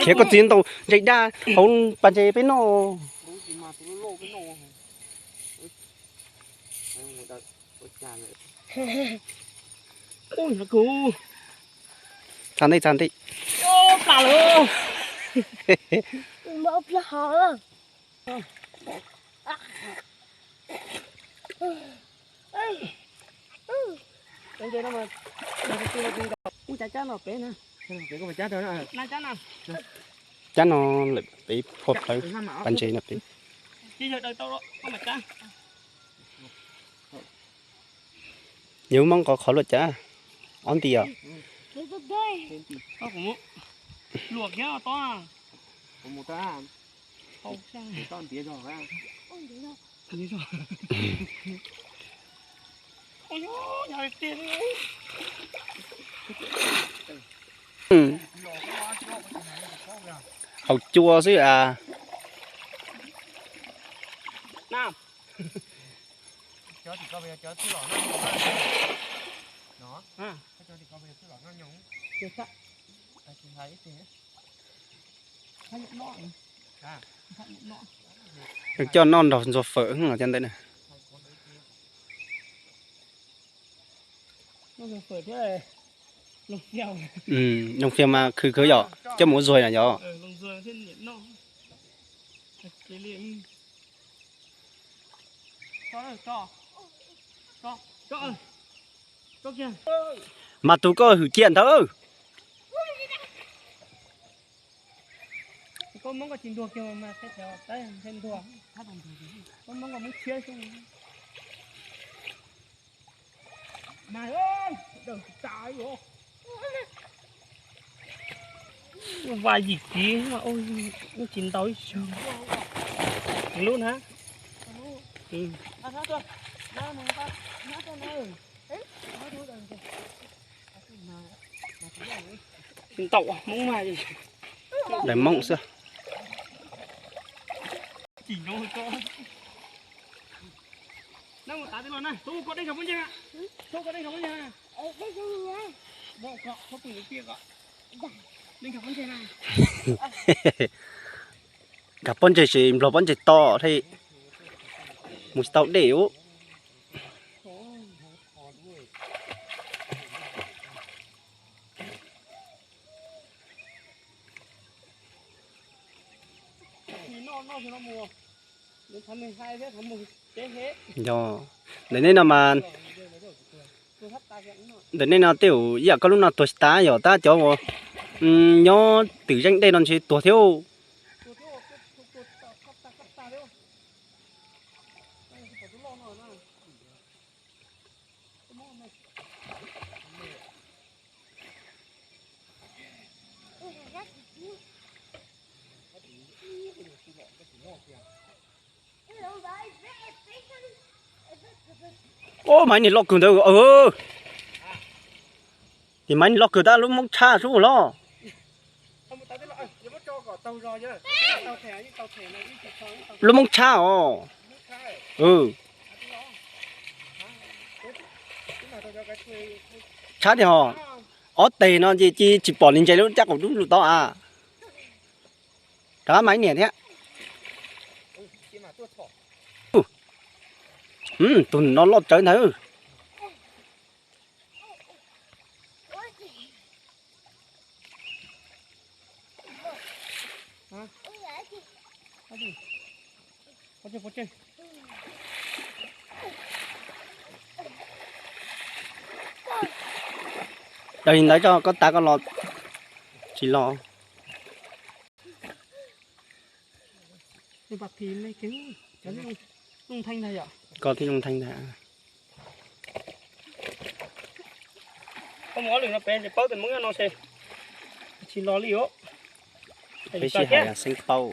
Khiav koj txiv ntaus ntsais daj hauv pas ntses peb noj. Txha ntej, txha ntej. Cab no lawm peb phua plawv pas ntses no peb. Yog Hmoob qhov qhov luaj cas, ob nti os. Haus cua xwb as. Coj noj nrog ntxuag fawm cov ntawd na. Loos fias mas khwv khwv yom, coj mus ua zuag na yom. Mas tus koj hwm kiag ntawd. Vaj yim kiv, tsis ntau ib zaug. Lub na. Tsis ntau, Hmoob mas. Daim Hmoob xwb. Nkag pob ntseg ces nplog pob ntseg to thiab, mus tsis tau dej ub. Yog, ntawm nej no mas, ntawm nej no tej zaum ib yam koj lub no tuag tsis tas yog tab cov uas nyob twm zeej dej no ntshe tuag thiab. Ub, mas ib niag loj kawg ntawd. Ces mas ib niag loj kawg tab lub moob tshab sub los. Lub moob tshab os. Tshab tiag hos. Ob teg no ces cia tsis pom li ntses lub caj qaum dub lug tod a. Rov qab mas ib niam thiab. Tus no loj tsawv ntawd. Yog li ntawd koj tav koj los tsis los. Koj thiaj zoo theej ntag. Koj mus ob lwm no pem ces paub tes Hmoob nyob no ces tsis los li os. Peb sij hawm xeeb paub.